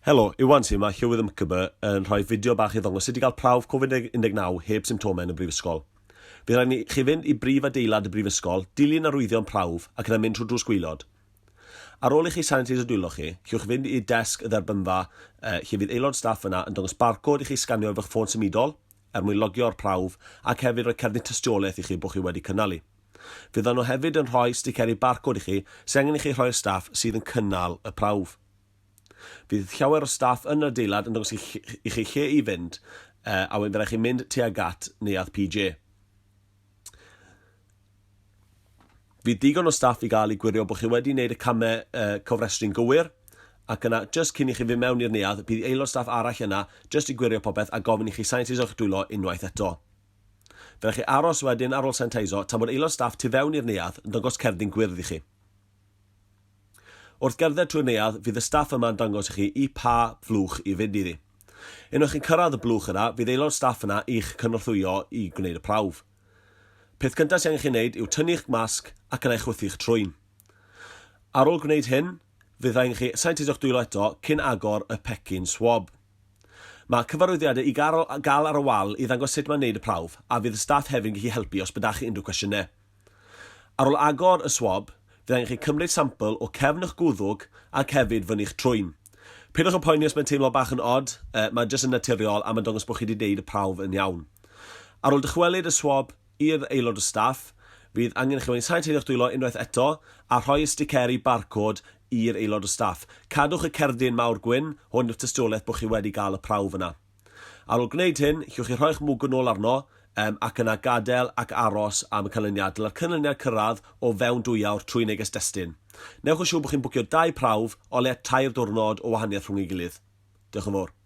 Helo, Iwan sy'n yma, Llywydd y MCB, yn rhoi fideo bach i ddangos sut i gael prawf Covid-19 heb symptomau yn y brifysgol. Bydd rhaid i chi fynd i brif adeilad y brifysgol, dilyn arwyddion prawf ac yna mynd trwy drws gwaelod. Ar ôl i chi sanitiseio dwylo chi, llwch fynd i desg y dderbynfa lle fydd aelod staff yna yn dangos barcode i chi sganio efo'ch ffôn symudol er mwyn logio'r prawf ac hefyd rhoi cerdyn tystiolaeth i chi bod chi wedi cynnal i. Fyddan nhw hefyd yn rhoi sticeri barcode i chi sydd angen i chi rhoi i'r staff sydd yn cynnal y prawf. Fydd llawer o staff yn yr adeilad yn dangos i chi lle i fynd, a wedyn bydd rhaid chi mynd tuag at Neuadd PJ. Fydd digon o staff i gael i gwirio bod chi wedi wneud y camau cofrestru'n gywir, ac yna, jyst cyn i chi fynd mewn i'r neuadd, bydd aelod staff arall yna jyst i gwirio popeth a gofyn i chi saniteiso'ch dwylo unwaith eto. Fe rhaid chi aros wedyn ar ôl saniteiso tan bod aelod staff tu fewn i'r neuadd yn dangos cerdyn gwyrdd i chi. Wrth gerdded trwy'r neuadd, fydd y staff yma yn dangos i chi i pa flwch i fynd iddi. Unwaith chi'n cyrraedd y blwch yna, fydd aelod staff yna i'ch cynorthwyo i gwneud y prawf. Peth cyntaf sy'n angen chi wneud yw tynnu'ch masg ac yna i chwythu'ch trwyn. Ar ôl gwneud hyn, fydd angen chi saniteisio'ch dwylo eto cyn agor y pecyn swab. Mae cyfarwyddiadau i gael ar y wal i ddangos sut mae wneud y prawf, a fydd y staff hefyd yn gallu helpu os byddach chi unrhyw cwestiynau. Ar ôl agor y swab, fydd angen chi cymryd sampl o cefn ych gwddwg ac hefyd fyny'ch trwyn. Peidiwch â poeni os mae'n teimlo bach yn od, mae jyst yn naturiol a mae'n dangos bod chi wedi gwneud y prawf yn iawn. Ar ôl dychwelyd y swab i'r aelod o staff, fydd angen i chi wedyn saniteiddio'ch dwylo unwaith eto a rhoi y sticeri barcode i'r aelod o staff. Cadwch y cerdyn mawr gwyn, hwn yw'r tystiolaeth bod chi wedi gael y prawf yna. Ar ôl gwneud hyn, llwch chi rhoi'ch mwg yn ôl arno, yym, ac yna gadael ac aros am y canlyniad. Dyla'r canlyniad cyrraedd o fewn dwyawr trwy neges destun. Newch yn siŵr bod chi'n bwcio dau prawf, o leia tair diwrnod o wahaniaeth rhwng ei gilydd. Diolch yn fawr.